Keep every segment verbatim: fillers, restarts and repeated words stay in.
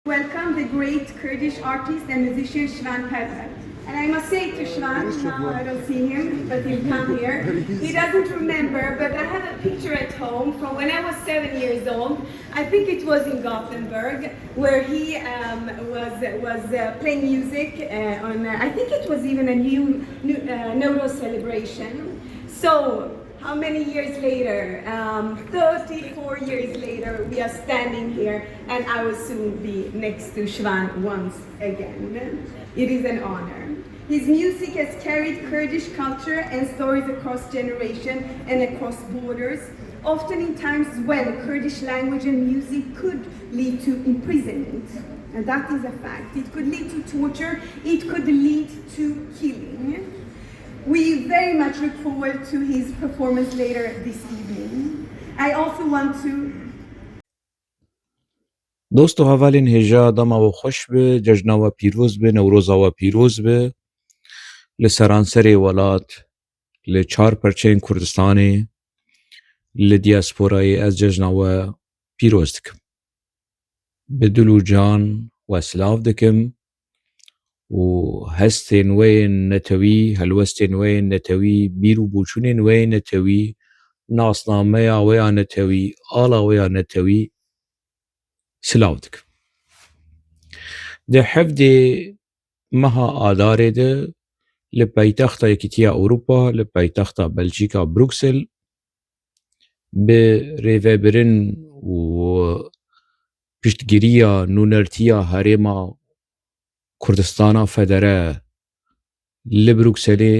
Welcome the great Kurdish artist and musician Şivan Perwer. And I must say to Şivan, now I don't see him, but he'll come here. He doesn't remember, but I have a picture at home from when I was seven years old. I think it was in Gothenburg, where he um, was was uh, playing music uh, on. Uh, I think it was even a new, new uh, Nowruz celebration. So how many years later? Um, thirty-four years later, we are standing here, and I will soon be next to Şivan once again. It is an honor. His music has carried Kurdish culture and stories across generations and across borders, often in times when Kurdish language and music could lead to imprisonment. And that is a fact. It could lead to torture, it could lead to killing. We very much look forward to his performance later this evening. I also want to Dost û hevalên hêja, dema we xweş be, cejna we pîroz be, Newroza we pîroz be. Li seranserê welat, li çar perçeyên Kurdistanê, li diasporayê ez cejna we pîroz dikim. Bi dil û can we silav dikim û hestên we yên netewî, helwestên we yên netewî, bîr û boçûnên we yên netewî, nasnameya we ya netewî, ala we ya netewî silav dikim. Di hevdê meha Adarê de li paytexta Yekîtiya Ewropa, li paytexta Belçîka Bruksel, bi rêvebirin û piştgiriya nûnertiya Herêma Kurdistana Federe li Brukselê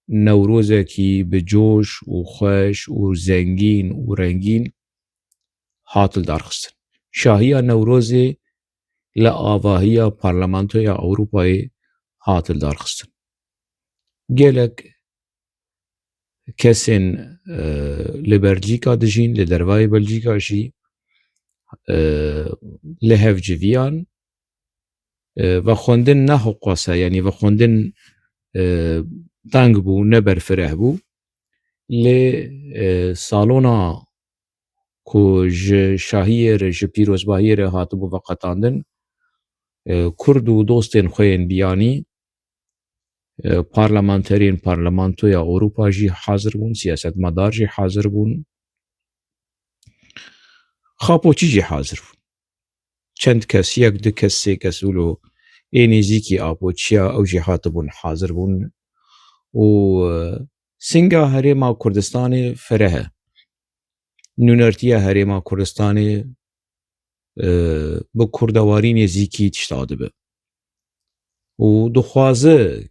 Newrozekî bi coş û xweş û zengîn û rengîn hat lidarxistin. Şahiya Newrozê li avahiya Parlamentoya Ewropayê hat lidarxistin. Gelek kesên e, li Belcîka dijîn, li dervayê Belcîka jî e, li hev civiyan. E, vexwendin ne hiqwese, yanî vexwendin e, teng bû, ne berfireh bû. Lê e, salona ku ji şahiyê re, ji pîrozbahiyê re hatibû veqetandin, e, Kurd û dostên xwe yên biyanî, e, parlamenterên Parlamentoya Ewropa jî hazir bûn, siyasetmedar jî hazir bûn, xapoçî jî hazir bûn. Çend kes, yek, du kes, sê kes wilo ê nêzîkî apoçiya ew jî hatibûn, hazir bûn û e, singa Herêma Kurdistanê fereh e. Nûnertiya Herêma Kurdistanê e, bi kurdewarî nêzîkî tişta dibe. Û dixwaze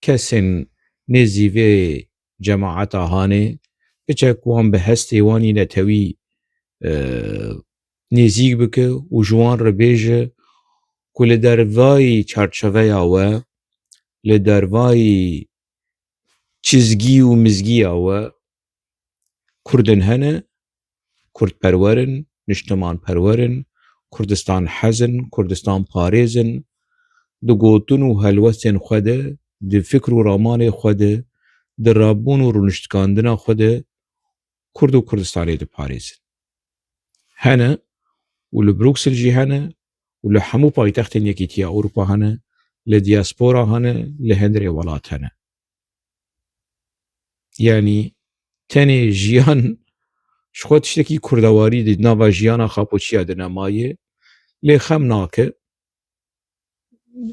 kesên nêzî vê cemaeta hanê, piçek wan bi hestê wan yî netewî e, nêzîk bike û ji wan re bêje ku li dervayî çarçeveya we, li dervayî çizgî û mizgiya we Kurdin hene, Kurdperwer in, niştimanperwer in, Kurdistan hez in, Kurdistan parêz in, di gotin û helwestên xwe de, di fikr û ramanê xwe de, di rabûn û rûniştkandina xwe de Kurd û Kurdistanê diparêzin. Hene û li Bruksel jî hene û li hemû paytextên Yekîtiya Ewropa hene, li diaspora hene, li hundirê welat hene. Yanî tenê jiyan ji xwe tiştekî kurdewarî di nava jiyana xapoçiya de nemaye, lê xem nake.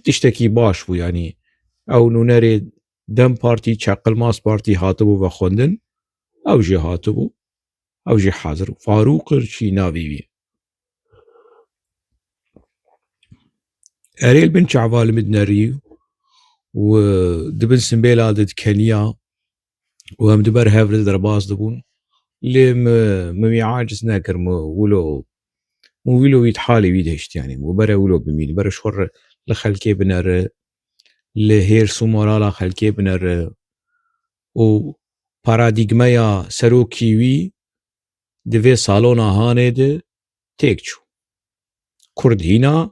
Tiştekî baş bû, yanî ew nûnerê DEM Partî, Çeqilmaz Partî hatibû vexwendin, ew jî hatibû, ew jî hazir bû. Farûq Çî navê wî. Erê li bin çava li min dinerî û di bin simbêla de dikeniya û em di ber hev re derbas dibûn. Lê min, min wî aciz nekir, min wilo, min wilo wî di halê wî de hişt, yanî min bere wilo bimîne, bere ji xwe re li xelkê binere, li hêrs û morala xelkê binere û paradîgmeya serokî wî di vê salona hanê de têk çû. Kurd hîna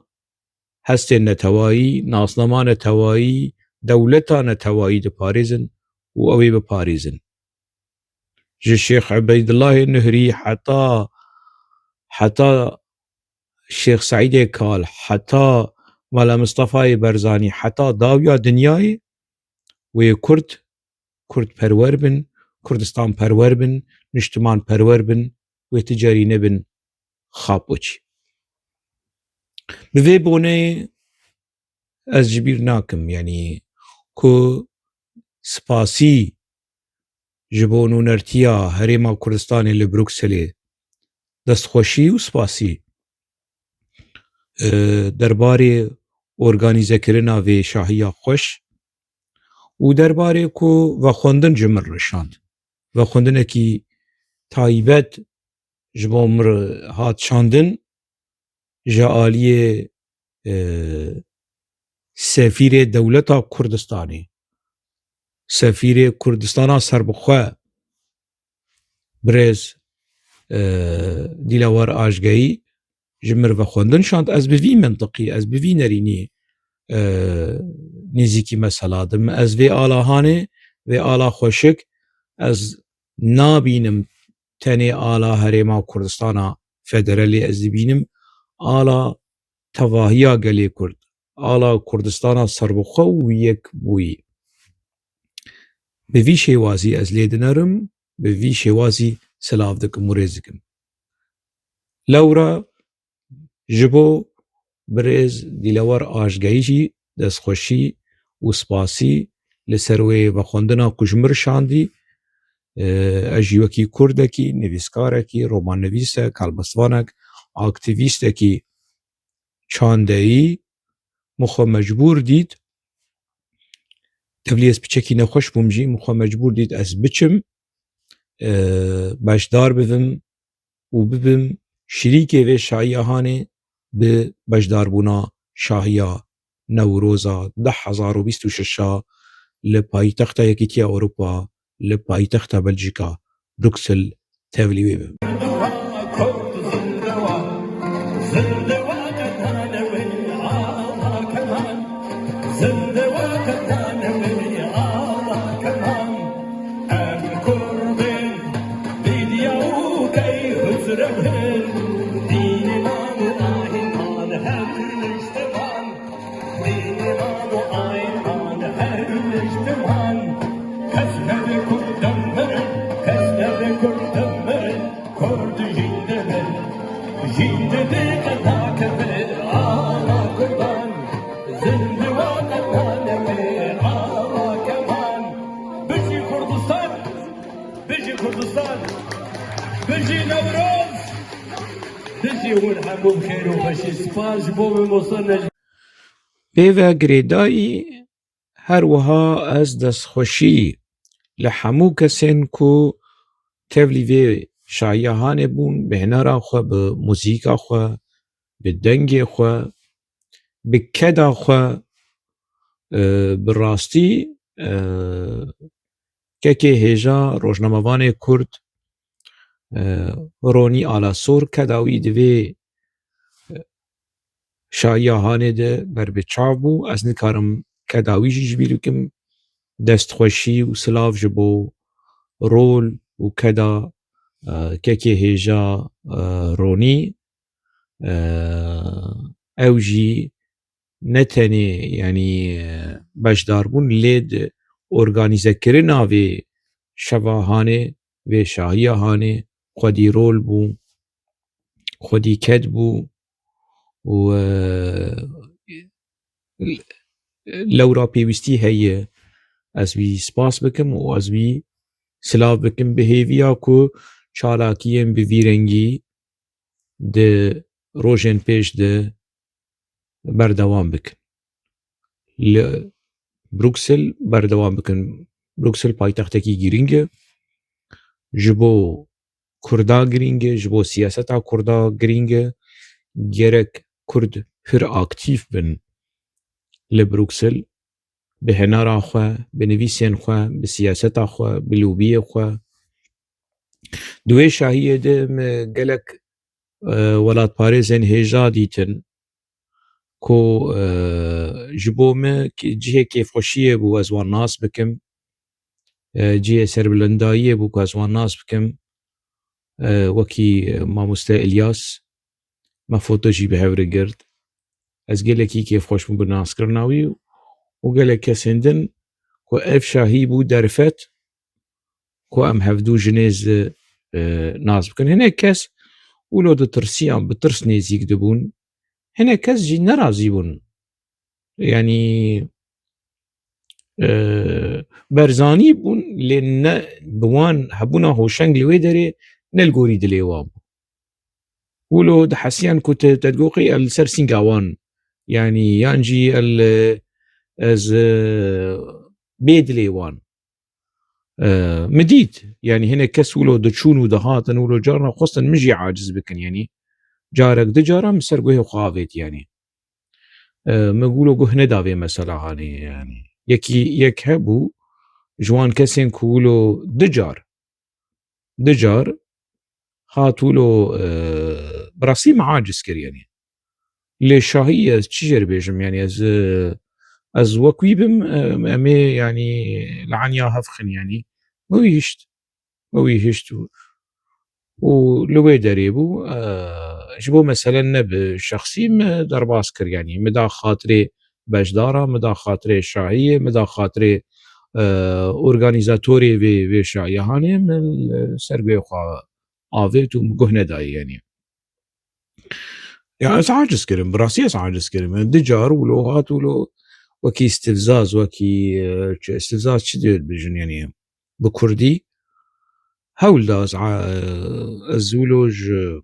hestên netewayî, nasnama netewayî, dewleta netewayî diparêzin û ew ê biparêzin. Ji Şêx Ubeydillahê Nuhrî heta, heta Şêx Seîdê Kal, heta Mela Mistefayê Berzanî, heta dawiya dinyayê wê Kurd, Kurd perwer bin, Kurdistan perwer bin, niştiman perwer bin, wê ti carî nebin xapûçî. Bi vê boneyê ez ji bîr nakim, yanî ku spasî ji bo nûnertiya Herêma Kurdistanê li Brukselê destxweşî û spasî, e, derbarê organîzekirina vê şahiya xweş û derbarê ku vexwendin ji min re şand. Vexwendinekî taybet ji bo min re hat şandin, ji aliyê, e, sefîrê dewleta Kurdistanê, sefîrê Kurdistana serbixwe, birêz, e, Dîlawar Ajgeyî ji min re vexwendin şand. Ez bi vî mintiqî, ez bi vî nerînî, e, nêzîkî mesela dim. Ez vê ala hanê, vê ala xweşik, ez nabînim tenê ala Herêma Kurdistana Federalê, ez dibînim ala tevahiya gelê Kurd, ala Kurdistana serbixwe û yekbûyî. Bi vî şêwazî ez lê dinerim, bi vî şêwazî silav dikim û rêz dikim. Lewra ji bo birêz Dîlewar Ajgeyî jî destxweşî û spasî li ser wê vexwendina ku ji min re şandî. E, ez jî wekî Kurdekî, nivîskarekî, romannivîsek, helbestvanek, aktîvîstekî çandeyî min xwe mecbûr dît. Tevlî ez piçekî nexweş bûm jî, min xwe mecbûr dît ez biçim, e, beşdar bibim û bibim şirîkê vê şahiya hanê bi beşdarbûna şahiya Newroza du hezar û bîst û şeş a li paytexta Yekîtiya Ewropa, li paytexta Belcîka, Bruksel, tevlî wê bibim. Bijî Kurdistan! Bijî Kurdistan! Bijî Newroz! Bijî hûn hemû bi xêr û xweşî. Spas ji bo mamosta Necdî. Pê ve girêdayî, her wiha ez destxweşî li hemû kesên ku tevlî vê şahiya hanê bûn, bi hinara xwe, bi muzîka xwe, bi dengê xwe, bi keda xwe, e, bi rastî, e, kekê hêja rojnamevanê Kurd, e, Ronî Alasor, keda wî di vê, e, şahiya hanê de ber bi çav bû. Ez nikarim keda wî jî ji bîr bikim. Destxweşî û silav ji bo rol û keda, e, kekê hêja, e, Ronî. E, ew jî ne tenê, yanî, e, beşdar bûn, lê di organîzekirina vê şeva hanê, vê şahiya hanê xwedî rol bû, xwedî ked bû û, e, lewra pêwîstî heye ez wî spas bikim û ez wî silav bikim, bi hêviya ku çalakiyên bi vî rengî di rojên pêş de berdewam bikin. Li Bruksel berdewam bikin. Bruksel paytextekî girîng e. Ji bo Kurda girîng e, ji bo siyaseta Kurda girîng e. Gerek Kurd pir aktîf bin li Bruksel, bi hinara xwe, bi nivîsên xwe, bi siyaseta xwe, bi lobiyê xwe. Di wê şahiyê de me gelek, e, welatparêzên hêja dîtin ku, e, ji bo me ki-, cihê kêfxweşiyê bû ez wan nas bikim, e, cihê serbilindayiyê bû ku ez wan nas bikim, e, wekî, e, mamoste Îlyas, me foto jî bi hev re girt. Ez gelekî kêfxweş bûm bi naskirina wî û gelek kesên din ku ev şahî bû derfet ku em hevdû jinê zî, e, nas bikin. Hinek kes wilo ditirsiyan, bi tirs nêzîk dibûn. Hinek kes jî nerazî bûn. Yanî, e, berzanî bûn, lê ne bi wan hebûna hoşeng li wê derê ne li gorî dilê wan bû. Wilo dihesiyan ku te, te digot qey ez li ser sînga wan, yanî, yan jî el, ez, e, bê dilê wan. E, min dît, yanî, hinek kes wilo diçûn û dihatin, wilo carna xwestin min jî aciz bikin, yanî, carek du cara min ser guhê xwe avêt, yanî. E, min wilo guh neda vê mesela hanê, yanî. Yekî, yek hebû, ji wan kesên ku wilo du car, du car hat wilo, e, bi rastî min aciz kir, yanî. Lê şahî ez çi jê re bêjim, yanî ez, e, ez wek wî bim, e, em ê, yanî, li eniya hev xin, yanî. Min wî hişt. Min wî hişt û, û li wê derê bû, e, ji bo mesele ne bi şexsî min derbas kir, yanî. Min da xatirê beşdara, min da xatirê şahiyê, min da xatirê, e, organîzatorê vê, vê şahiyehanê, min li ser guhê xwe avêt û min guh nedayê, yanî. Ya, ez aciz kirim, bi rastî ez aciz kirim. Du car wilo hat wilo wekî istifzaz, wekî, e, çi, istifzaz çi dê bijin, yanî, bi kurdî? Hewl da ez a-, ez wilo ji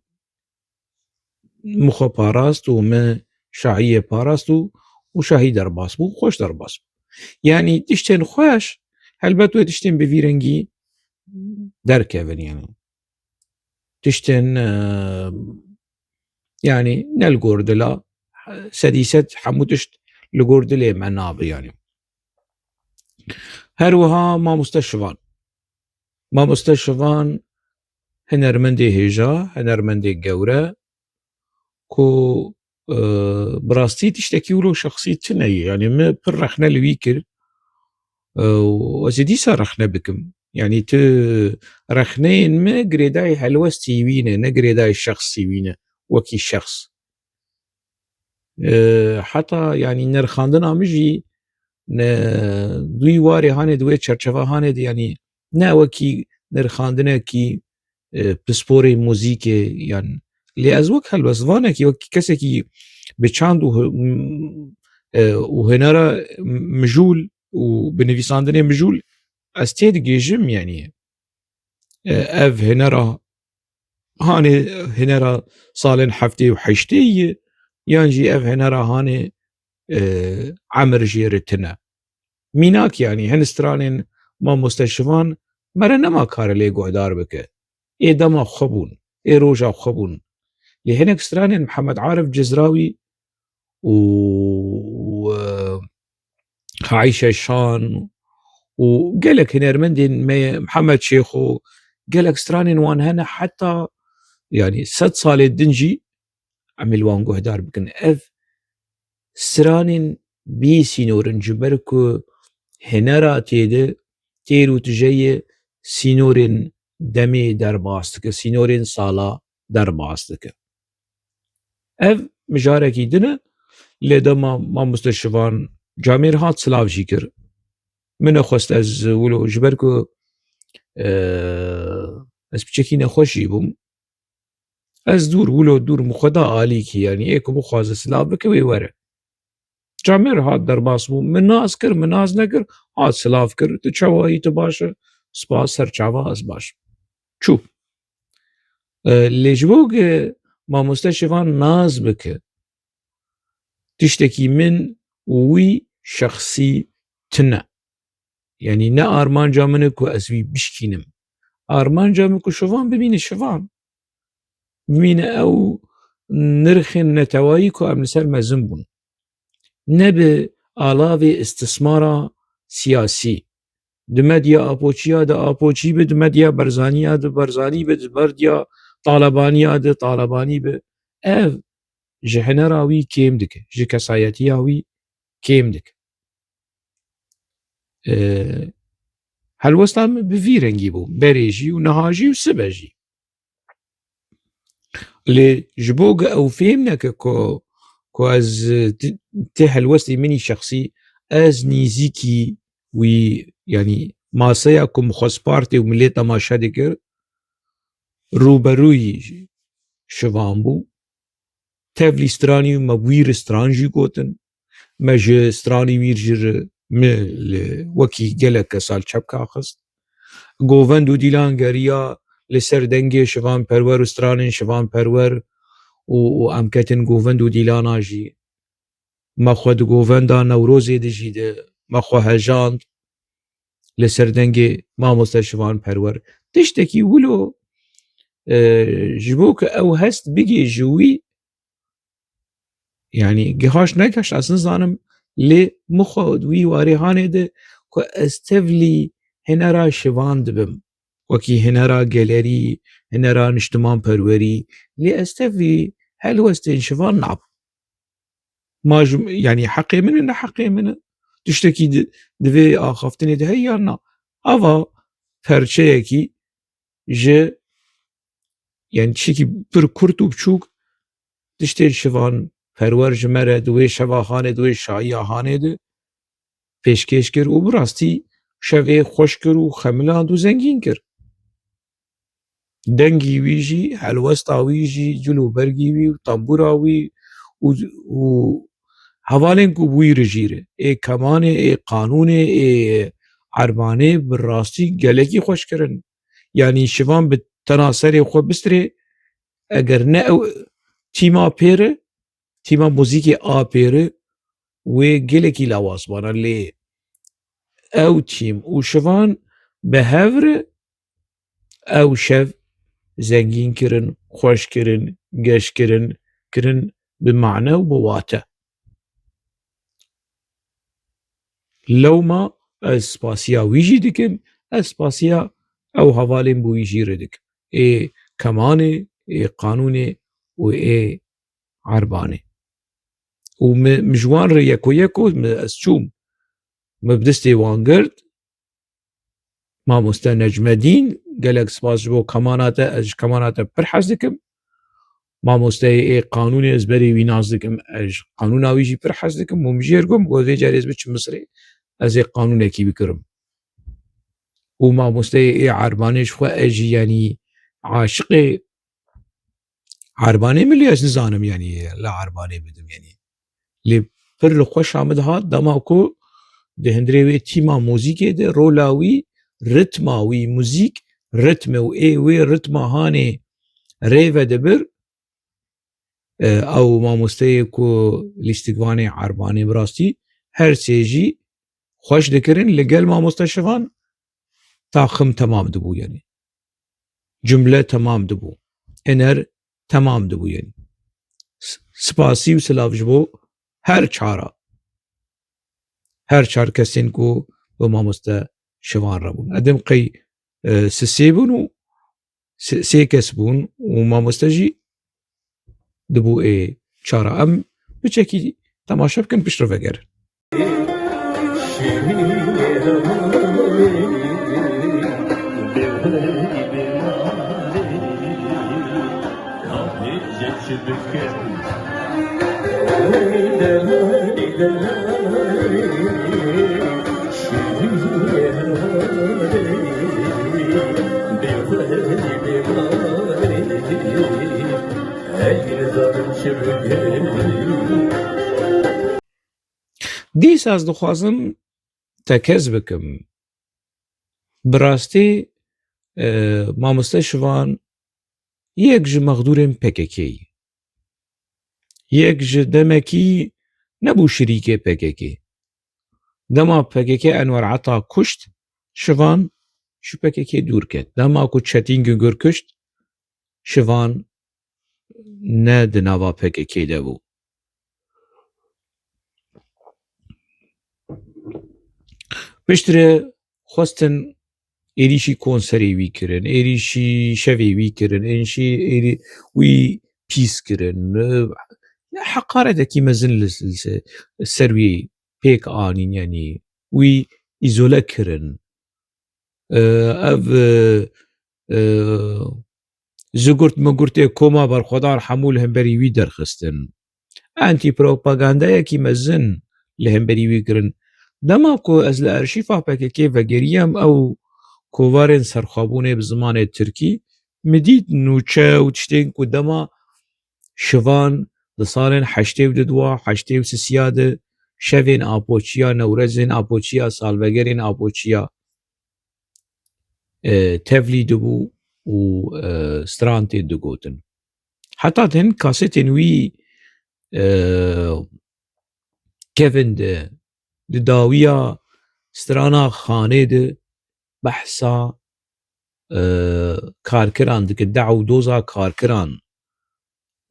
min xwe parast û min şahiyê parast û, û şahî derbas bû, xweş derbas bû. Yanî tiştên xweş, helbet wê tiştên bi vî rengî derkevin, yanî. Tiştên, e, yanî ne li gor dila, sedî sed hemû tişt li gor dilê me nabe, yanî. Her wiha mamoste Şivan. Mamoste Şivan hinermendê hêja, hinermendê gewre ku, e, bi rastî tiştekî wilo şexsî tune ye. Yanî min pir rexne li wî kir, e, û ez ê dîsa rexne bikim. Yanî tu rexneyên min girêdayî helwestî wî ne, ne girêdayî şexsî wî ne, wekî şexs. E, heta, yanî, nirxandina min jî ne, di wî warê hanê, di wê çerçeva hanê de, yanî, ne wekî nirxandinekî, e, pisporê muzîkê, yan, lê ez wek helbestvanekî, wekî kesekî bi çand û hu-, m-, e, û hunera mijûl û bi nivîsandinê mijûl ez têdigihîjim, yanî, e, ev hunera hanê, hunera salên heftê û heştê ye, yan jî ev hunera hanê, e, emir jê re tune. Mînak, yanî, hin stranên mamoste Şivan me re nema kare lê guhdar bike. Ê dema xwe bûn, ê roja xwe bûn. Lê hinek stranên Mihemed Arif Cizrawî û, e, Ayşe Şan û gelek hunermendên me, Mihemed Şêxo, gelek stranên wan hene, heta, yanî, sed salê din jî em ê li wan guhdar bikin. Ev stranên bî sînor in, ji ber ku hunera tê de têr û tije ye, sînorên demê derbas dike, sînorên sala derbas dike. Ev mijarekî din e, lê dema mamoste Şivan camêr hat silav jî kir. Min nexwest ez wilo, ji ber ku, e, ez piçekî nexweş jî bûm. Ez dûr, wilo dûr min xwe da alîkî, yanî ê ku bixwaze silav bike wê were. Camêr hat derbas bû, min nas kir, min nas nekir, hat silav kir, tu çawa yî, tu baş e, spas, ser çava ez baş im. Çû. E, lê ji bo ku mamoste Şivan nas bike, tiştekî min û wî şexsî tune. Yanî ne armanca min e ku ez wî bişkînim. Armanca min ku Şivan bimîne Şivan. Bimîne ew nirxên netewayî ku em li ser mezin bûn. Ne bi alavê istismara siyasî. Di medya Apoçiya de Apoçî be, di medya Barzaniya de Barzanî be, di medya Talebaniya de Talebaniya be. Ev ji hunera wî kêm dike, ji kesayetiya wî kêm dike. E, helwesta min bi vî rengî bû, berê jî û niha jî û sibe jî. Lê ji bo ku ew fêm neke ku, ku ez, e, ti-, tê helwestê min î şexsî, ez nîzîkî wî, yanî maseya ku min xwest partê û milê temaşe dikir, rûberûyî şivan bû. Tevlî stranî û me wî re stran jî gotin. Me ji stranî wî jî re min li wekî gelek kesa li çepka xist. Govend û dîlan geriya li ser dengê şivan perwer û stranên şivan perwer û, û em ketin govend û dîlana jî. Me xwe di govenda Newrozê de jî de me xwe hejand li ser dengê mamoste şivan perwer. Tiştekî wilo, e, ji bo ku ew hest bigê ji wî, yanî gihaş negehaş ez nizanim, lê min xwe di wî warê hanê de ku ez tevlî hinera şivan dibim. Wekî hinera gelerî, hinera niştimanperwerî, lê ez tevlî helwestên şivan nabim. Ma ji, yanî heqê min e, ne heqê min e. Tiştekî di, di vê axaftinê de heye ya na. Ava perçeyekî ji, yanî tiştekî pir kurt û biçûk, tiştên şivan perwer ji me re di wê şeva hanê, di wê şayiya hanê de pêşkêş kir û bi rastî şevê xweş kir û xemiland û zengîn kir. Dengî wî jî, helwesta wî jî, cil û bergî wî û tembûra wî û, û hevalên ku bi wî re jî re, ê kemanê, ê qanûnê, ê erbanê bi rastî gelekî xweş kirin. Yanî şivan bi tena serê xwe bistirê, eger ne ew tîma pêre, tîma muzîkê a pêre, wê gelekî lawaz bana, lê ew tîm û şivan bi hev re ew şev zengîn kirin, xweş kirin, geş kirin, kirin bi mane û bi wate. Lewma ez spasiya wî jî dikim, ez spasiya ew hevalên bi wî jî re dikim. Ê kemanê, ê qanûnê û ê erbanê. Û mi, mi ji wan re yeko yeko mi ez çûm. Mi bi destê wan girt. Mamoste Necmedîn, gelek spas ji bo kemana te, ez ji kemana te pir hez dikim. Mamosteyê ê qanûnê ez berê wî nas dikim, ez ji qanûna wî jî pir hez dikim. Û min jê re got, got vê carê ez biçim Misirê, ez ê qanûnekî bikirim. Û mamosteyê ê erbanê ji xwe ez jî, yanî aşiqê erbanê min lê ez nizanim, yanî li erbanê bidim, yanî. Lê pir li xweşa min dihat dema ku di hundirê wê tîma muzîkê de rola wî, ritma wî, muzîk ritm e û ê wê ritma hanê rê vedibir, e, ew mamosteyê ku lîstikvanê erbanê bi rastî her sê jî xweş dikirin, li gel mamoste Şivan taxim temam dibû, yanî cumle temam dibû, ener temam dibû, yanî. S-, spasî û silav ji bo her çara, her çar kesên ku bi mamoste Şivan re bûn. Edim qey, e, sisê bûn û sê, sê kes bûn û mamoste jî dibû ê çara. Em piçekî temaşe bikin, piştre vegerin. Dîsa ez dixwazim tekez bikim. Bi rastî, e, mamoste Şivan yek ji mexdûrên P K K'yî. Yek ji demekî nebû şirîkê P K K. Dema P K K Enwer Ata kuşt, Şivan ji P K K dûr ket. Dema ku Çetîn Gungor kuşt, Şivan ne di nava P K K de bû. Piştre xwestin êrîşî konserê wî kirin, êrîşî şevê wî kirin, êrîşî êrî wî pîs kirin. Heqaretekî mezin li, li ser wî pêk anîn, yanî wî îzole kirin. E, ev, e, e, zigurt migurtê koma berxwedar hemû li hemberî wî derxistin. Antîpropagandayekî mezin li hemberî wî kirin. Dema ku ez li arşîfa P K K vegeriyam ew kovarên serxwebûnê bi zimanê tirkî, min dît nûçe û tiştên ku dema şivan di salên heştê û didwa, heştê û sisiya de şevên apoçiya, newrezên apoçiya, salvegerên apoçiya, e, tevlî dibû û, e, stran tê digotin. Heta hin kasetên wî, e, kevin de, di dawiya strana Xanê de behsa, e, karkiran dike, dew û doza karkiran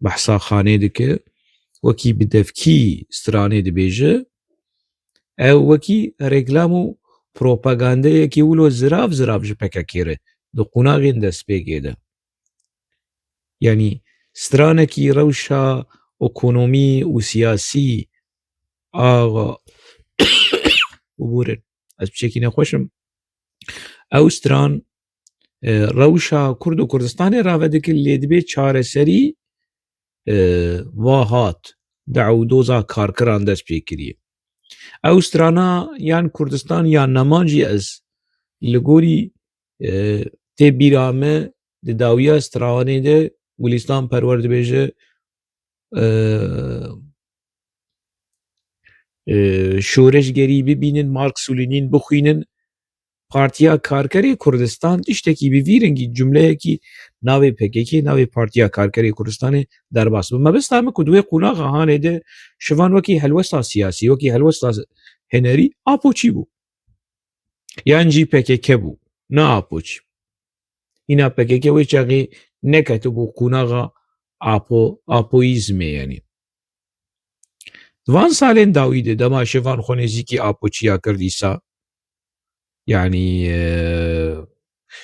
behsa Xanê dike, wekî bi devkî stranê dibêje, ew wekî reklam û propagandeyekî wilo zirav zirav ji P K K re di qunaxên destpêkê de. Yanî stranekî rewşa ekonomî û siyasî axa biborin. Ez piçekî nexweş im. Ew stran, e, rewşa Kurd û Kurdistanê rave dike, lê dibê çareserî, e, va hat, dew û doza karkiran dest pê kiriye. Ew strana yan Kurdistan yan neman jî ez li gorî, e, tê bîra me di dawiya stranê de Gulîstan Perwer dibêje, e, e, şoreşgerî bibînin, Marx û Lenîn bixwînin, Partiya Karkerê Kurdistan tiştekî bi vî rengî cumleyekî navê P K K, navê Partiya Karkerê Kurdistanê derbas bû. Mebesta min ku di wê qunaxa hanê de şivan wekî helwesta siyasî, wekî helwesta hunerî Apoçî bû. Yan jî P K K bû, ne Apoçî. Îna P K K wê çaxê neketibû qunaxa Apo, Apoyîzmê yanî. Di van salên dawî de dema şivan xwe nêzîkî Apoçiya kir dîsa, yanî, e,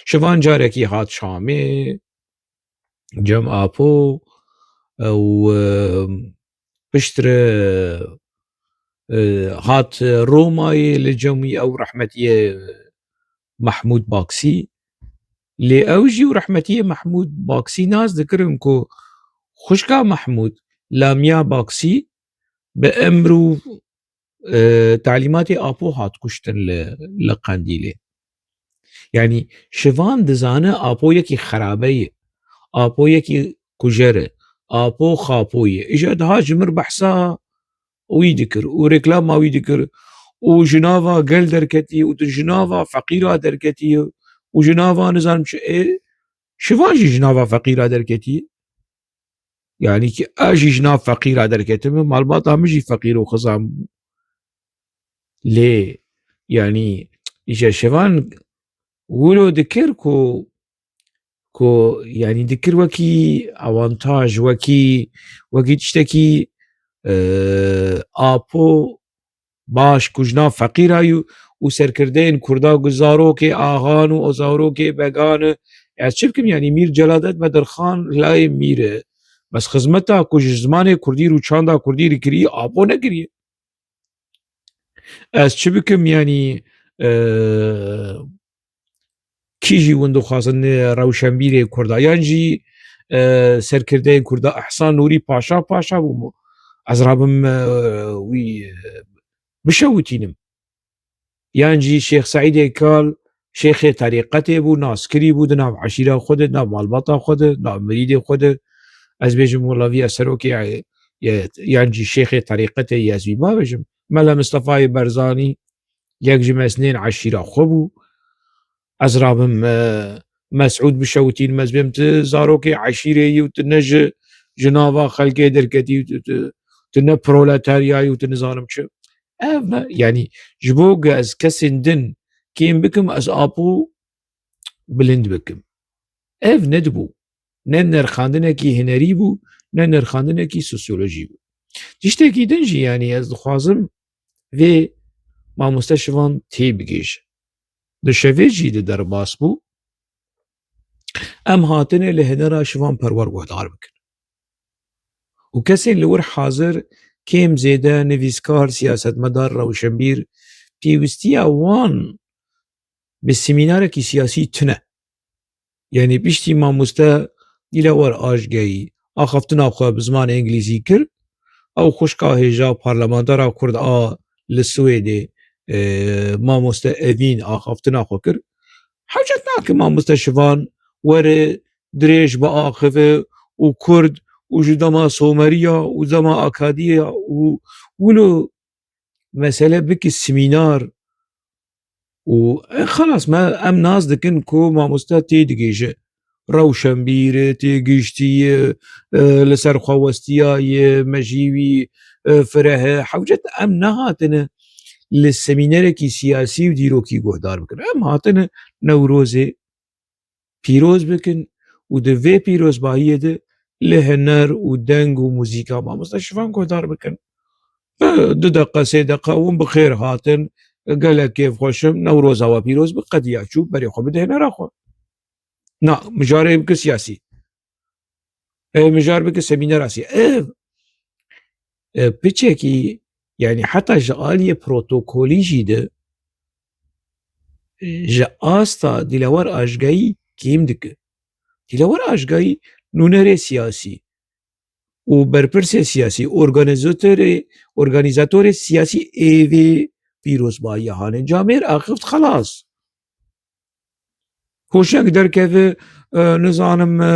şivan carekî hat Şamê, cem Apo, e, û, e, piştre, e, hat Romayê li cem wî ew rehmetiyê Mehmûd Baksî. Lê ew jî û rehmetiyê Mehmûd Baksî nas dikirin ku xwişka Mehmûd, Lamiya Baksî, bi emr û, e, talîmatê Apo hat kuştin li, li Qendîlê. Yanî şivan dizane Apo yekî xerabe ye, Apo yekî kujer e, Apo xapo ye. Îja diha ji mir behsa wî dikir û reklama wî dikir û ji nava gel derketî û tu ji nava feqîra derketî û ji nava nizanim çi, ê, şivan jî ji nava feqîra derketî. Yanî ki ez jî ji nav feqîra derketime, malbata min jî feqîr û xizan bû. Lê, yanî, îşe şivan wilo dikir ku, ku, yanî, dikir wekî avantaj, wekî, wekî tiştekî, e, Apo baş ku ji nav feqîra yû û serkirdeyên Kurda ku zarokê axan û o zarokê began e. Ez çi bikim, yanî, Mîr Celadet Bedirxan layê Mîr e. Bes xizmeta ku ji zimanê Kurdî û çanda Kurdî dikirî, Apo nekiriye. Ez çi bikim, yanî, e, kî jî win dixwazin, e, rewşenbîrê Kurda, yan jî, e, serkirdeyên Kurda, Ehsan Nûrî Paşa, Paşa bû mu? Ez rabim, e, wî, e, bişewitînim. Yan jî Şêx Seîdê Kal, şêxê terîqetê bû, naskirî bû, di nav eşîra xwe de, di nav malbata xwe de, di nav mirîdê xwe de. Ez bêjim, wela vî ez serokê, e, ye, yan jî şêxê terîqetê ye, ez wî babêjim. Mela Mistefayê Berzanî, yek ji mezinên eşîra xwe bû. Ez rabim, e, Mesûd bişewitînim, ez bêm tu zarokê eşîrê yî û tu ne ji, ji nava xelkê derketî û tu, tu, tu ne proletarya yî û tu nizanim çi. Ev ne, yanî ji bo ku ez kesên din kêm bikim, ez Apo bilind bikim. Ev nedibû. Ne nirxandinekî hunerî bû, ne nirxandinekî sosyolojî bû. Tiştekî din jî, yanî ez dixwazim vê mamoste şivan têbigihîje. Di şevê jî di derbas bû. Em hatine li hunera şivan Perwer guhdar bikin. Û kesên li wir hazir kêm zêde nivîskar, siyasetmedar, rewşenbîr, pêwistiya wan bi semînarekî siyasî tune. Yanî piştî mamoste Dîlawar Ajgeyî axaftina xwe bi zimanê îngilîzî kir. Ew xwişka hêja parlamentera Kurd a li Swêdê, e, mamoste Evîn axaftina xwe kir. Hewcet nake mamoste Şivan were dirêj biaxive û Kurd û ji dema Someriya û dema Akadiya û wilo mesele bike semînar û, e, xelas me, em nas dikin ku mamoste têdigihîje. Rewşenbîr e, têgihiştî ye, e, li ser xwe westiyaye, mejî wî, e, fireh e. Hewcet em nehatine li semînerekî siyasî û dîrokî guhdar bikin. Em hatine Newrozê pîroz bikin û di vê pîrozbahiyê de li huner û deng û muzîka mamoste Şivan guhdar bikin. E, du deqe, sê deqe hûn bi xêr hatin, gelek kêfxweş im, Newroza we pîroz be, qediya çû, berê xwe bide hunera xwe. Na, mijarê bike siyasî. E, mijar bike semînera siyasî. Ev, e, piçekî, yanî heta ji aliyê protokolî jî de, e, ji asta Dîlawar Ajgayî kêm dike. Dîlawar Ajgayî nûnerê siyasî û berpirsê siyasî, organîzatorê, organîzatorê siyasî ê vê pîrozbahiya hane. Camêr axift, xelas. Hoşek derkeve, e, nizanim, e,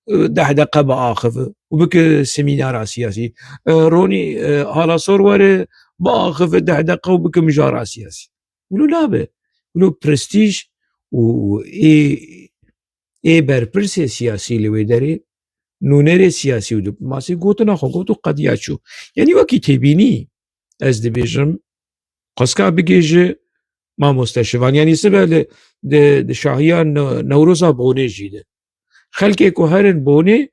e, deh deqe biaxive û bike semînara siyasî. E, Ronî, e, Halasor were biaxive deh deqe û bike mijara siyasî. Wilo nabe. Wilo prestîj û ê, ê berpirsê siyasî li wê derê, nûnerê siyasî û diplomasî gotina xwe got û qediya çû. Yanî wekî têbînî ez dibêjim, xwestka bigêje mamoste Şivan. Yanî sibe li, di, di şahiya Ne-, Newroza Bonê jî de. Xelkê ku herin Bonê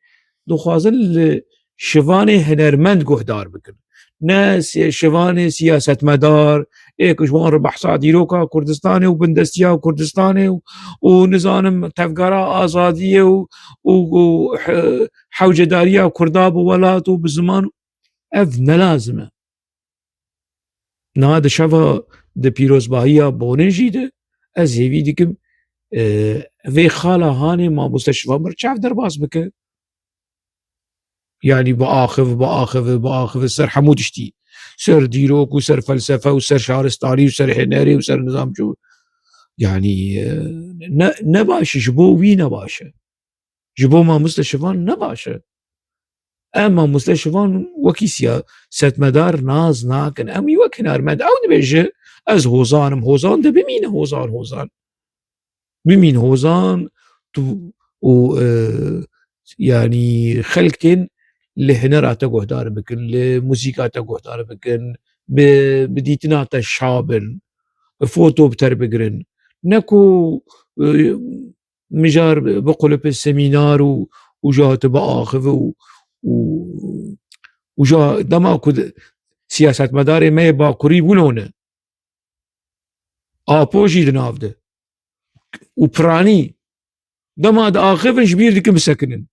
dixwazin li Şivanê hunermend guhdar bikin. Ne si-, Şivanê siyasetmedar, ê ku ji wan re behsa dîroka Kurdistanê û bindestiya Kurdistanê û, û nizanim tevgera azadiyê û, û, û he-, hewcedariya Kurda bi welat û bi ziman, ev ne lazim e. Niha di şeva di pîrozbahiya Bonê jî de ez hêvî dikim, e, vê xala hanê mamoste Şivan Birçav derbas bike. Yanî biaxiv, biaxiv, biaxiv ser hemû tiştî. Ser dîrok û ser felsefe û ser şaristanî û ser hunerê û ser nizam çû. Yanî, e, ne, ne baş e, ji bo wî ne baş e. Ji bo mamoste Şivan ne baş e. Em mamoste Şivan wekî siyasetmedar nas nakin. Em wî wek hunermend. Ew dibêje, ez hozan im, hozan de bimîne hozan, hozan. Bimîn hozan, tu û, e, yanî xelkên li hunera te guhdar bikin, li muzîka te guhdar bikin, bi, bi dîtina te şa bin, foto bi te re bigirin. Ne ku, e, mijar biqulipin semînar û, û ja tu biaxive û, û, û ja dema ku di, siyasetmedarê me yê Bakurî wilo ne. Apo jî di nav de. Û piranî dema diaxivin ji bîr dikin bisekinin.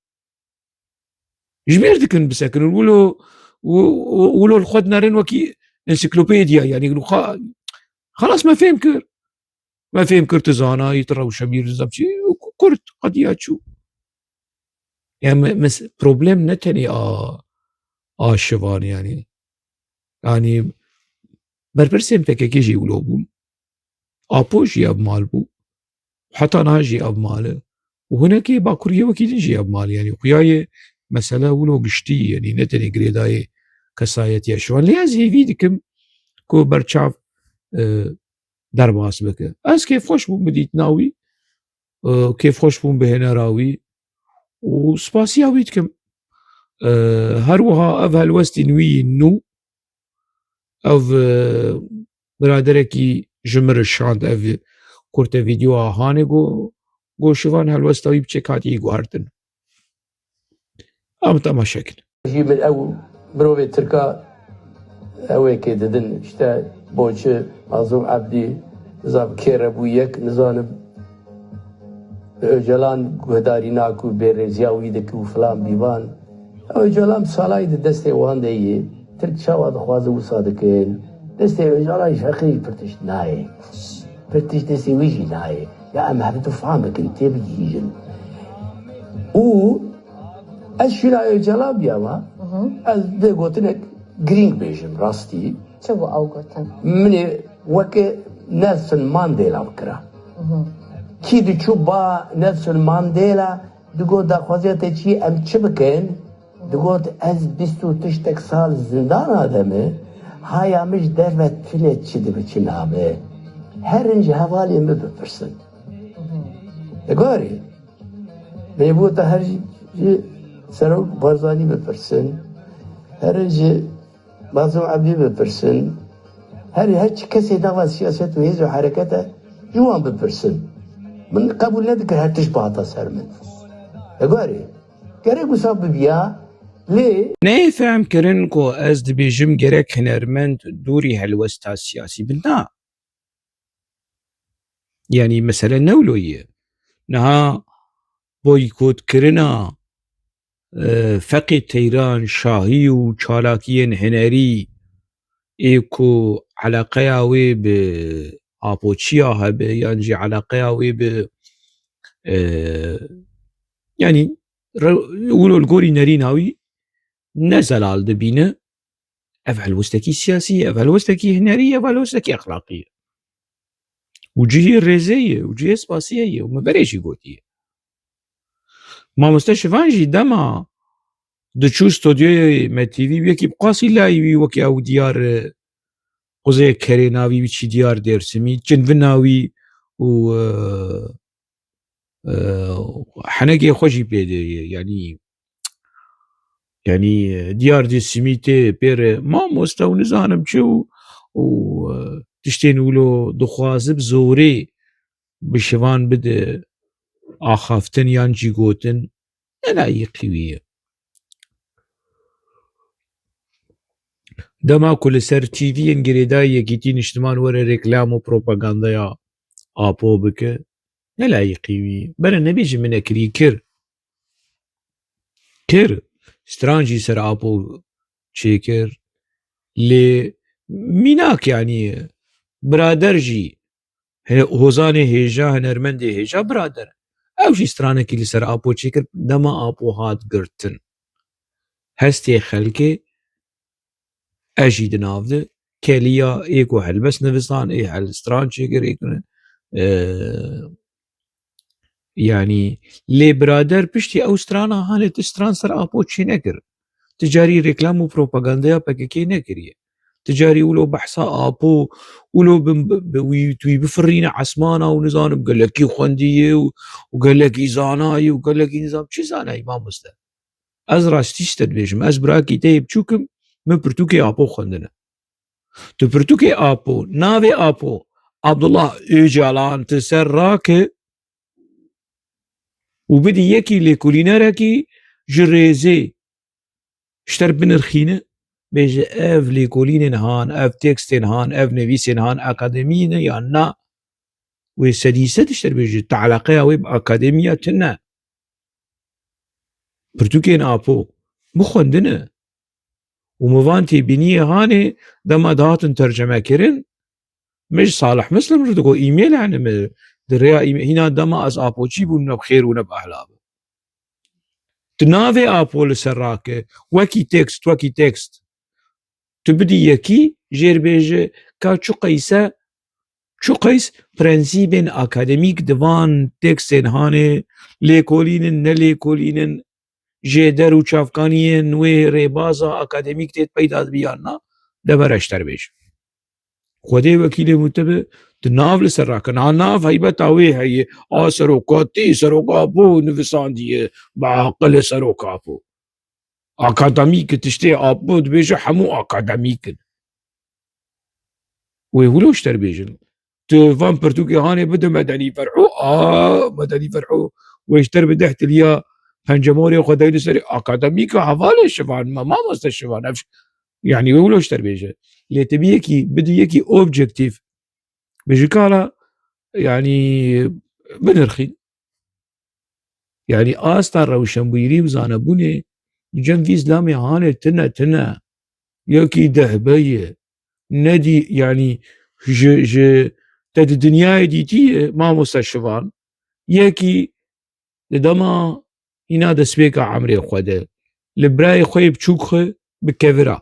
Ji bîr dikin bisekinin. Wilo, wi-, wi-, wilo li xwe dinerin wekî ensiklopediya, yanî li xwe, xelas me fêm kir. Me fêm kir tu zanayî, tu rewşenbîr, nizam çi, Kurd, qediya çû. Yani me-, mes-, problem ne tenê a, a Şivan yani. Yani berpirsên P K K jî wilo bûn. Apo jî ev mal bû. Heta niha jî ev mal e. Û hinekê Bakuriyê wekî din jî ev mal e. Yani xuyayê mesele wilo giştî, yani ne tenê girêdayê kesayetiya Şivan. Lê ez hêvî dikim ku Berçav, e, derbas bike. Ez kêfxweş bûm bi dîtina wî, e, kêfxweş bûm bi hênera wî û spasiya wî dikim. E, her wiha ev helwestên wî yên nû, ev, e, biraderekî ji min re şand ev kurte vîdeoya hanê, got, got Şivan helwesta wî bi çek hatiye guhertin. Em temaşe kin. Jî min ew mirovê Tirka ew ê kê didin, işte Boçi, Mazlûm Ebdî, nizam kê re bû yek, nizanim Ocalan guhdarî nak û bêrêziya wî dike û filan bîvan. Ocalan salayî di destê wan de yê. Tirk çawa dixwaze wisa dikin. Destê Ocalan ji heqê wî pir tişt nayê. Pir tişt destê wî jî nayê. Ya em hevdu fam bikin, têbigihîjin. Û ez şîna Ecela biyama, ez dê gotinek girîng bêjim rastî. Çi bû ew gotin? Min ê weke Nelson Mandela bikira. Kî diçû ba Nelson Mandela, digot daxwaziya te çi ye, em çi bikin? Digot ez bîst û tiştek sal zindana de me, haya min ji derve tune çi dibe çi nabe. Herin ji hevalên min bipirsin. Te gorî? Mebûta her ji, ji Serok Barzanî bipirsin, her ji Bazim Ebdî bipirsin, her, her çi kesê nava siyaset û hêz û herekete ji wan bipirsin. Min qebûl nedikir her tişt bihata ser min. Egarê, gerek wisa bibiya, lê Neyê fehm kirin ku ez dibêjim gerek hunermend dûrî helwesta siyasî bin. Na. Yanî mesele ne wilo ye. Niha boykotkirina, e, feqê teyran, şahî û çalakiyên hunerî ê ku eleqeya wê bi apoçiya hebe yan jî eleqeya wê bi, e, yanî re-, wilo li gorî nerîna wî ne zelal dibîne. Ev helwestekî siyasî ye, ev helwestekî hunerî ye, ev helwestekî exlaqî ye. Û cihê rêzê ye, û cihê spasiyê ye, û min berê jî gotiye. Mamoste Şivan jî dema diçû stûdyoyê Me T V, yekî bi qasî layî wî wekî ew diyar, e, quzê kerê navî wî çî diyar Dêrsimî, cinvina wî û, e, e, henekê xwe jî pê de ye. Yanî, yanî, e, diyar Dêrsimî tê pê re mamoste û nizanim çi û, û, e, tiştên wilo dixwaze bi zorê bi şivan bide axaftin yan jî gotin, ne layîqî wî ye. Dema ku li ser T V'yên girêdayî Yekîtî Niştiman were reklam û propagandaya Apo bike, ne layîqî wî ye. Bere nebêjin min nekirî, kir. Kir. Stran jî ser Apo çêkir. Lê mînak, yanî birader jî, he-, hozanê hêja, hunermendê hêja birader e. Ew jî stranekî li ser Apo çêkir, dema Apo hat girtin. Hestê xelkê e jî di nav de, keliya ê ku helbest nivisan, ê hel stran çêkir, ê ku, e, yanî, lê birader piştî ew strana hanê ti stran ser Apo çênekir. Ti carî reklam û propagandaya P K K nekiriye. Ti carî wilo behsa Apo, wilo bi, bi, bi wî, tu wî bifirîne esmana û nizanim gelekî xwendiye û, û gelekî zanaye û gelekî nizam çi zanaye mamoste. Ez rastî ji te dibêjim, ez birakî te yê biçûk im, min pirtûkê Apo xwendine. Tu pirtûkê Apo, navê Apo, Abdullah Ocalan, tu ser rake û bidî yekî lêkolînerekî ji rêzê ji te re binirxîne, bêje ev lêkolînên han, ev tekstên han, ev nivîsên han akademî ne yan na? Wê sedî sed ji te re bêje, tu eleqeya wê bi akademiya tune. Pirtûkên Apo bixwendine. Û min van têbîniyê hanê dema dihatin terceme kirin, min ji Salih Muslim re digot, email, yani min di rêya email, hîna dema ez Apoçî bûm, ne bi xêr û ne bi ehla bû. Tu navê Apo li ser rake, wekî tekst, wekî tekst. Tu bidî yekî, jêr bêje, ka çi qeyse, çi qeys prensîbên akademîk di van tekstên hanê, lêkolînin, nelêkolînin, jêder û çavkaniyên wê rêbaza akademîk tê peyda dibiyan na, de bere ji te re bêjim. Xwedê wekîlê min te be, tu nav li ser rake. Niha nav heybeta wê heye, a serokatî, serok Apo nivisandiye, bi aqilê serok Apo. Akademîk, tiştê Apo dibêje hemû akademîk in. Wê wilo ji te re bêjin. Tu van pirtûkê hanê bide Medenî Ferhû, a, Medenî Ferhû wê ji te re bi deh tiliya pencemorê xwe dey li serê akademîka hevalê Şivan, me mamoste Şivan, ev ş-, yanî wê wilo ji te re bêje. Lê tu bî yekî, bidî yekî objektîf, bêje kala, yanî binirxîn. Yanî asta rewşenbîrî û zanebûnê di cem vî zilamê hanê tune tune. Yekî dehbe ye. Nedî, yanî ji, ji te di dinyayê dîtî ye, mamoste Şivan. Yekî di dema hîna destpêka emrê xwe de, li birayê xwe yê biçûk xwe bi kevira.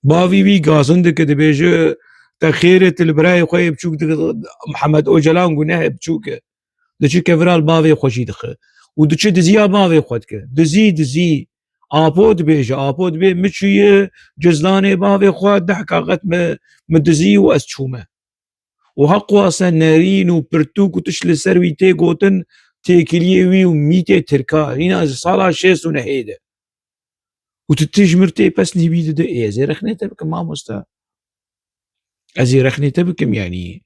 Bavî wî gazin dike, dibêje, te xêr e, tu li birayê xwe yê biçûk dike, Mihemed Ocalan guneh e, biçûk e. Diçe kevira li bavê xwe jî dixe. Û diçe diziya bavê xwe dike. Dizî, dizî. Apo dibêje, Apo dibê, min çûye cizdanê bavê xwe, deh kaxet min, min dizî û ez çûme. Û heqwase nerîn û pirtûk û tişt li ser wî tê gotin, têkiliyê wî û mîtê tirka, hîna ji sala şêst û nehê de. Û tu tij mir tê pesnî wî dide, ê, ez ê rexnê te bikim, mamoste. Ez ê rexnê te bikim, yanî,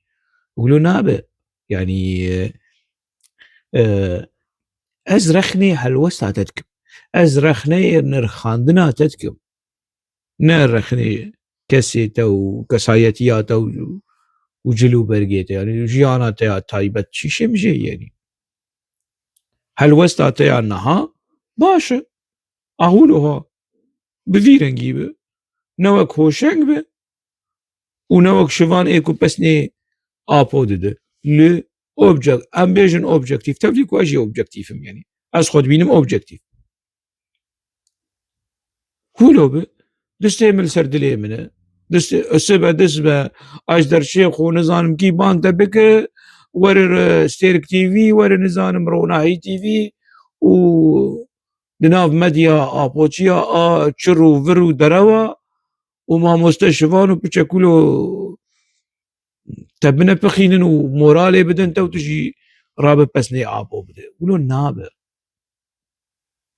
wilo nabe. Yanî, e, e, ez rexnê helwesta te dikim. Ez rexnê nirxandina te dikim. Ne rexnê kesê te û kesayetiya te û, û cil û bergê te, yanî jiyana te ya taybet çi şemjê, yanî. Helwesta te ya niha baş e. Ahûloha bi vî rengî be. Ne wek hoşeng be û ne wek şivan ê ku pesnê Apo dide. Li objek-, em bêjin objektîf. Tevlî ku ez jî objektîf im, yanî. Ez xwe dibînim objektîf. Hûlo bi, distê min li ser dilê min e. Distê, sibe, dist be, ez derşê xwe nizanim kî ban te bike, were re Stêrk T V, were nizanim Ronahî T V û di nav medya apoçiya a çir û vir û derewa û mamoste şivan û piçekûlo te binepixînin û moralê bidin te û tu jî rabe pesnê Apo bide. Wilo nabe.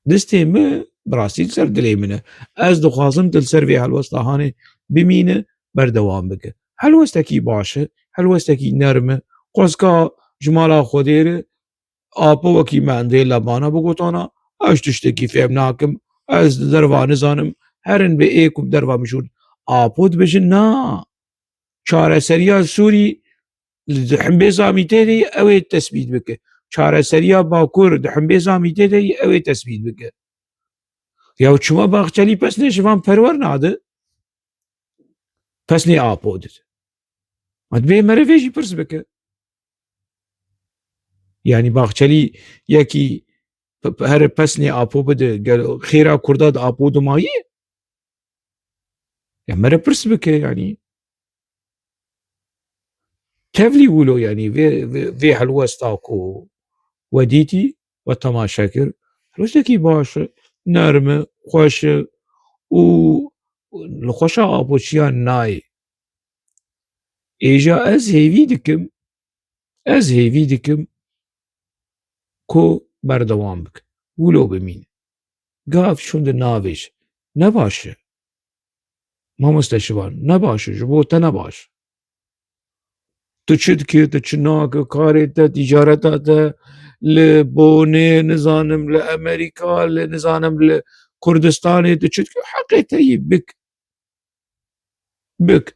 Distê min bi rastî li ser dilê min e. Ez dixwazim tu li ser vê helwesta hanê bimîne, berdewam bike. Helwestekî baş e, helwestekî nerm e. Xwezka ji mala Xwedê re, Apo wekî me endê lebana bigotana, ez tiştekî fêm nakim, ez li derva nizanim, herin bi ê ku bi derva mijûl. Apo dibêjin, na. Çareseriya Sûrî li di himbêza mîtê de yî ew ê tesbît bike. Çareseriya Bakur di himbêza mîtê de yî ew ê tesbît bike. Ya çima Baxçelî pesnê şivan perwer nade? Pesnê Apo dide. Ma dibê mere vê jî pirs bike. Yanî Baxçelî yekî p-, p-, here pesnê Apo bide, gel xêra Kurda di Apo de maye? Ya mere pirs bike, yanî. Tevlî wilo, yanî vê, vê, vê helwesta ku we dîtî, we temaşe kir, helwestekî baş e, nerm e, xweş e û li xweşa Apoçiyan nayê. Êja ez hêvî dikim, ez hêvî dikim ku berdewam bike. Wilo bimîne. Gav şûnde navêje. Ne baş e. Mamoste Şivan, ne baş e. Ji bo te ne baş. Tu çi dikî, tu çi nakî, karê te, tîcareta te li Bonê, nizanim li Amerîka, li nizanim li Kurdistanê, tu çi dikî, heqê te yî bik. Bik.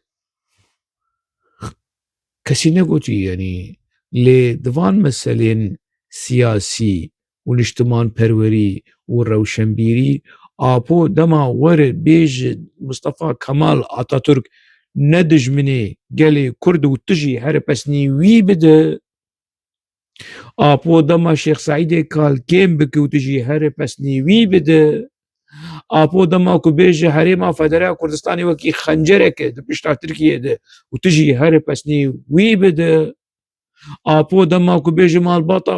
Kesî negotî, yanî, lê di van meselên siyasî û niştimanperwerî û rewşenbîrî, Apo dema were bêje Mustafa Kemal Atatürk ne dijminê gelê Kurd û tu jî here pesnî wî bide. Apo dema Şêx Seîdê Kal kêm bike û tu jî here pesnî wî bide. Apo dema ku bêje herêma federal Kurdistanê wekî xencerek e di pişta Tirkiyê de û tu jî here pesnî wî bide. Apo dema ku bêje malbata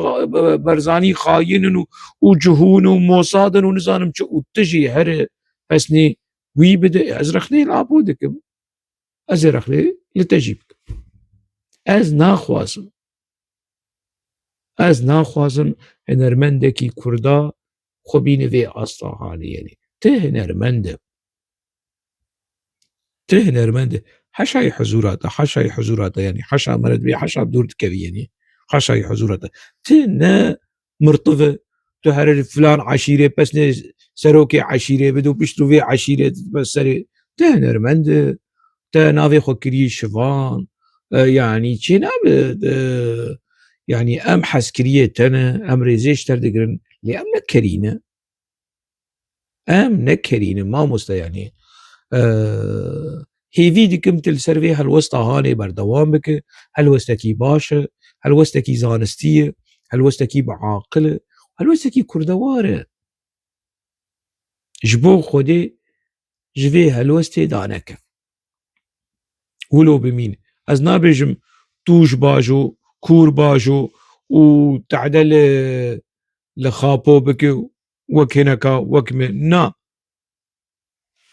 Barzanî xayîn in û, û cihûn û Mossad in û nizanim çi û tu jî here pesnî wî bide. Ez rexnê li Apo dikim. Ez ê rexnê li te jî bikim. Ez naxwazim. Ez naxwazim hunermendekî Kurda xwe bîne vê asta hanê, yanî. Ti hunermend e. Ti hunermend e. Haşayî huzûra te, haşayî huzûra te, yanî haşa me re dibê, haşa dûr dikevî, yanî haşayî huzûra te. Ti ne mirtiv e, tu here filan eşîrê pesnê serokê eşîrê bide û pişt rû vê eşîrê bes serê. Ti hunermend e, te navê xwe kirî şivan, e, yanî çê nabe, e, yanî em hezkiriyê te ne, em rêzê ji te digirin, lê em ne kerî ne. Em ne kerî ne, mamoste, yanî, e, hêvî dikim tu li ser vê helwesta hanê berdewam bike, helwestekî baş e, helwestekî zanistî ye, helwestekî bi aqil e, Helwestekî kurdewar e. Ji bo Xwedê ji vê helwestê daneke. Wilo bimîn. Ez nabêjim tûj bajo, kûr bajo û tehde li, li xapo bike wek hineka, wek me. Na.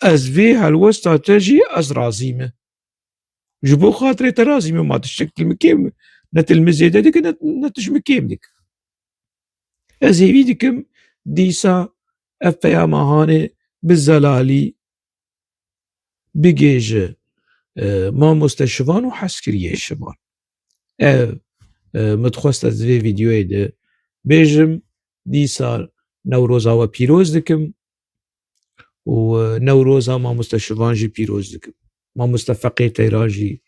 Ez vê helwesta te jî ez razî me. Ji bo xatirê te razî me, ma tiştek li min kêm, ne tu li min zêde dike, ne, ne tu ji min kêm dike. Ez hêvî dikim dîsa ev peyama hanê bi zelalî bigêje, e, mamoste Şivan û hezkiriyê Şivan. Ev, e, min dixwest ez vê vîdeoyê de bêjim, dîsa Newroza we pîroz dikim û, e, Newroza mamoste Şivan jî pîroz dikim. Mamoste Feqê Teyran jî,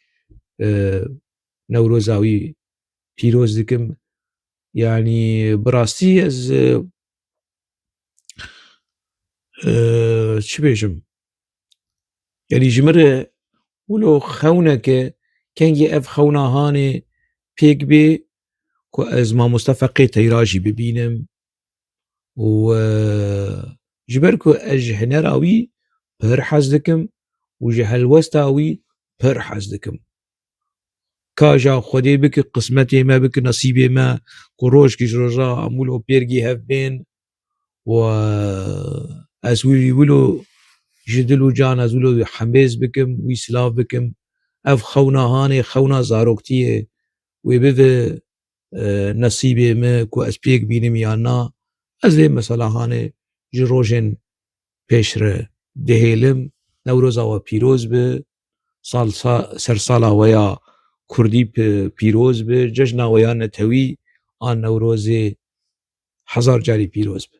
e, Newroza wî pîroz dikim. Yanî bi rastî ez, e, e, çi bêjim? Yanî ji min re wilo xewneke, kengî ev xewna hanê pêk bê ku ez mamoste Feqê Teyra jî bibînim û, e, ji ber ku ez ji hinera wî pir hez dikim û ji helwesta wî pir hez dikim. Ka ja Xwedê bike, qismetê me bike, nesîbê me, ku rojkî ji roja em wilo pêrgî hev bên û ez wî wilo ji dil û can ez wilo wî hembêz bikim, wî silav bikim. Ev xewna hanê, xewna zaroktiyê wê bive, e, nesîbê me ku ez pêk bînim yan na. Ez vê mesela hanê ji rojên pêş re dihêlim. Newroza we pîroz be, sal sa-, sersala we ya kurdî pi-, pîroz be, cejna we ya netewî a Newrozê hezar carî pîroz be.